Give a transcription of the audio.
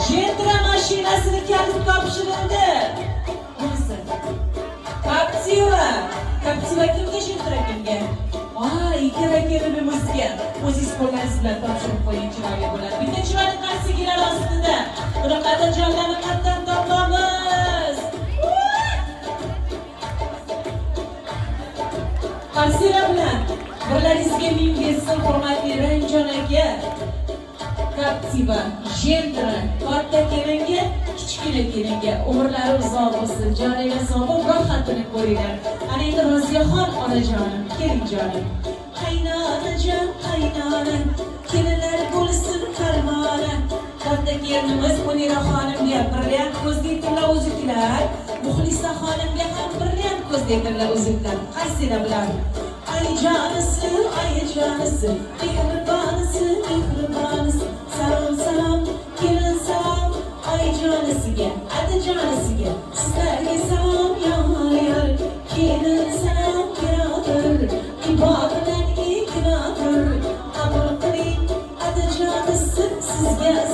Gentra mashinasini kalit topshirildi. Bunisi. Captiva. Captiva kimga, Gentra kimga? Ikkala kelinimizga o'zingiz qo'llaringiz bilan topshirib qo'ying, chiroyli bo'ladi. Bitta chiroyli qarsagilar ostida. Bunaqa otajonlarni qayerdan topamiz? Qarsaklar bilan birlaringizga ming bersin, hurmatli Raimjon aka. Captiva, Gentra, katta kelinga, kichkina kelinga umrlari uzoq bo'lsin, joninglar sog' bo'lib, rohatini ko'ringlar. Ana endi Roziyaxon onajonim, keling jonim. Qaynonajon, qaynona, kelinlar bo'lsin qarmona. Katta kelinimiz Munira xonimga brilliant ko'zli tilla uzuklar, Muxlisa xonimga ham brilliant ko'zli tilla uzuklar. Qaysinglar bilan? Ay jonisi, ay jonisi, mehribonisi, mehribonisi. Salom, salom, kelin salom, ay jonisiga, adajonisiga. Sizlarga salom, yor yor, kelin salom, birodar, ibo bilan ikrodir. Qabul qiling, adajonisi, sizga.